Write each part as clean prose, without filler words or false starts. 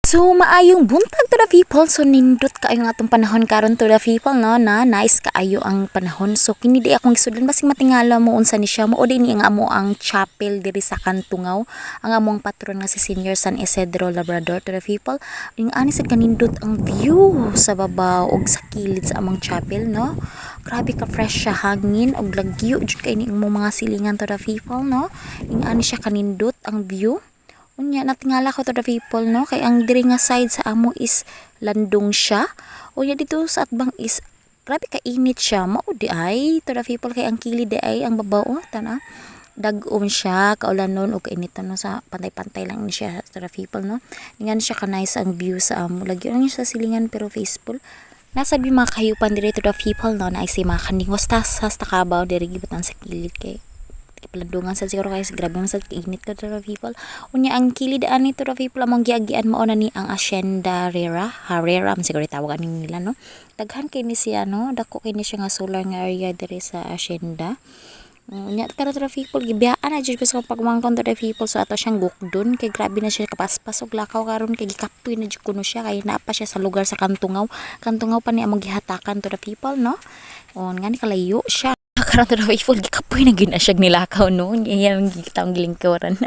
So maayong buntag to the people. So nindot kaayo ang atong panahon karon to the people, no, na nice kaayo ang panahon. So kini di akong gisudlan, basig matingala mo unsa ni siya. Mao din ni ang amo ang chapel diri sa Kantungaw. Ang among patron nga si Senior San Isidro Labrador to the people. Ing ani sad kanindot ang view sa babaw ug sa kilid sa among chapel, no. Grabe ka fresh siya hangin ug lagyo jud kay ni imong mga silingan to the people, no. Ing ani siya kanindot ang view. Unya natingala ko to the people, no, kay ang diri nga side sa amo is landong siya. Unya dito sa atbang is grabe ka init siya, mao di ay to the people, kay ang kilid di ay ang babaw, oh, tana dag-om siya kaulanon og kainiton, no, sa pantay-pantay lang ni siya to the people, no. Ingan siya ka nice ang view sa amo, lagyo lang siya sa silingan pero peaceful. Nasa bi mga kahayupan diri to the people, no, na si mga kandingos tas sa takabaw diri gibutan sa kilid kay palandungan sa siguro kay grabe man sa init ka to the people. Unya ang kilid ani to the people among giagian, mao na ni ang Hacienda Herrera, Herrera man siguro tawag ani nila, no. Daghan kay ni siya, no, dako kay ni siya nga solar nga area diri sa hacienda. Unya karon to the people, gibiyaan na jud ko sa pagmangkon to the people, so ato siyang gukdon kay grabe na siya kapaspas og lakaw karon kay gikapoy na jud kuno siya kay naa pa siya sa lugar sa Kantungaw. Kantungaw pa ni among gihatakan to the people, no. O nga ni kalayo siya karon to the people, gikapoy na gyud na siya nilakaw, no. Iyan ang gitaong gilingkuran.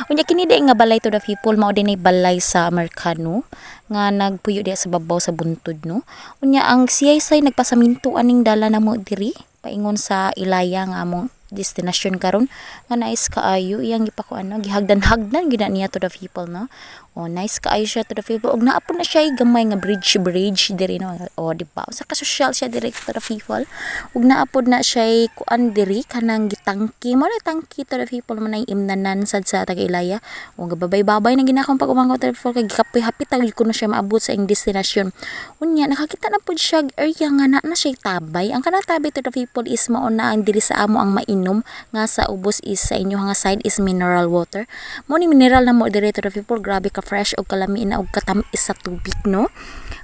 Unya kini di nga balay to the people, mao din ay balay sa Amerikano nga nagpuyo diya sa babaw sa buntod, no. Unya ang CISI nagpasaminto aning dala namo diri paingon sa Ilaya nga among destination karon nga nice kaayo iyang gipakuan, no, gihagdan-hagdan gyud na niya to the people, no. Oh, nice kaayo siya to the people ug naa po na siya gamay nga bridge bridge diri, no. Oh, di ba sa ka social siya diri to the people ug naa pod na siya kuan diri kanang gitangki mo na tangki to the people man ay imnanan sad sa taga Ilaya. O gababay-babay na ginakong pag-umangkon to the people kay gikapoy, hapit ta gyud kuno siya maabot sa iyang destinasyon. Unya nakakita na pod siya area nga na siya tabay. Ang kanang tabay to the people is mao na ang diri sa amo ang mainom nga sa ubos is sa inyo nga side is mineral water. Mo ni mineral na mo diri to the people, grabe ka fresh og kalami na og katam-is sa tubig, no.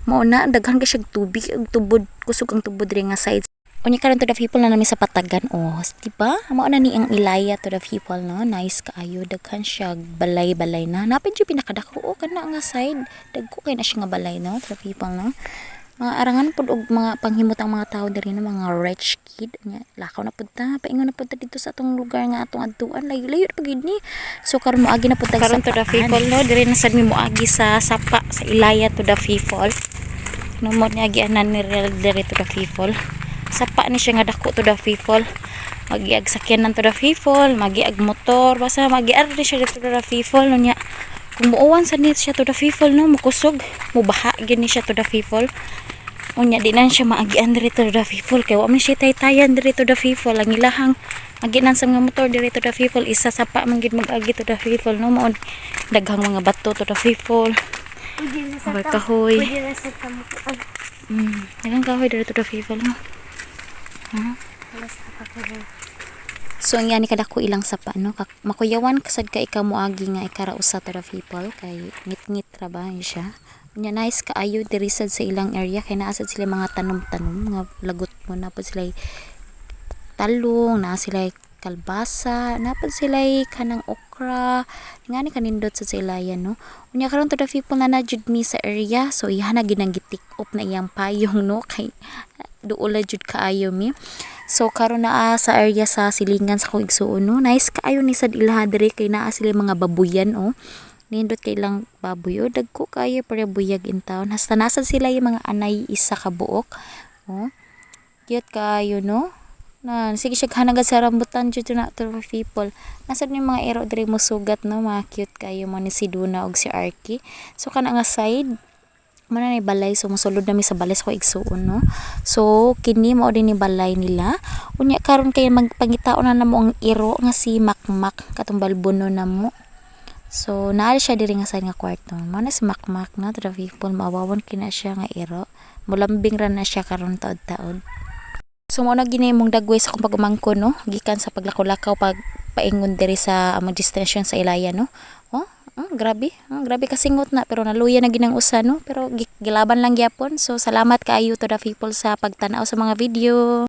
Mao na daghan kay siya tubig ug tubod, kusog ang tubod diri nga side. Unya karon to the people na nami sa patagan, oh, di ba? Mao na ni ang Ilaya to the people, no. Nice kaayo, daghan siya balay-balay na. Napin jud pinakadako oh kana nga side. Dagko kay na siya nga balay, no, to the people, no. Mga arangan pud og mga panghimot ang mga tao diri no, mga rich kid. Nya lakaw na pud ta, paingon na pud ta dito sa atong lugar nga atong adtuan. Layo-layo pa gid ni. So karon moagi na pud ta karon to the people, no. Diri na sad mi moagi sa sapa sa Ilaya to the people. No, mo ni agianan ni diri to the people. Sapa ni siya nga dako to the people. Magiag sakyanan to the people, magiag motor, basta magiag ni siya dito to the people, no. Nya kung muuwan sa ni siya to the people, no, mukusog, mubaha gyud ni siya to the people. Unya di na siya maagian diri to the people kay wa man siya taytayan diri to the people. Ang ilahang aginan sa mga motor diri to the people isa sapa man gid mag-agi to the people, no. Mao daghang mga bato to the people. Pwede na sa Okay, kahoy. Pwede na sa tamukuan. Daghang kahoy diri to the people, no. Wala sa kahoy. So ang yani kadako ilang sapa, no. Makuyawan kasad ka ikaw moagi nga ikara usa to the people kay ngit-ngit ra ba yun siya. Unya nice kaayo diri sad sa ilang area kay naa sad sila mga tanom-tanom nga lagot mo na pod sila talong, naa sila kalbasa, naa pod sila kanang okra, ngani kanindot sa Ilaya, no. Unya karon to the people na na jud mi sa area, so iya na ginang gi-take off na iyang payong, no, kay duol na jud kaayo mi. So karon naa sa area sa silingan sa akong igsuon, no. Nice kaayo ni sad ilaha diri kay naa sila mga babuyan, oh. Nindot kay ilang baboy, oh, dagko kaayo para buyag in town. Hasta nasa sila yung mga anay isa ka buok. Oh. Cute kaayo, no. Na sige siya hanagad sa rambutan jud na to the people. Nasa ni mga ero diri mo sugat, no, mga cute kaayo mo ni si Duna og si Arky. So kana nga side mo na ni balay, so mosulod nami sa balay sa ko igsuon, no. So kini mao din ni balay nila. Unya karon kay magpangitaon na namo ang iro nga si Makmak katong balbono namo. So naa siya diri nga side nga kwarto. Mao na si Makmak na to the people, maawawan kina siya nga iro. Mulambing ra na siya karon taod-taod. So mao na gini imong dagway sa akong pag-umangkon, no, gikan sa paglakaw-lakaw pag paingon diri sa among destination sa Ilaya, no. Oh, grabe. Oh, grabe kasingot na pero naluya na ginang usa, no, pero gilaban lang gyapon. So salamat kaayo to the people sa pagtan-aw sa mga video.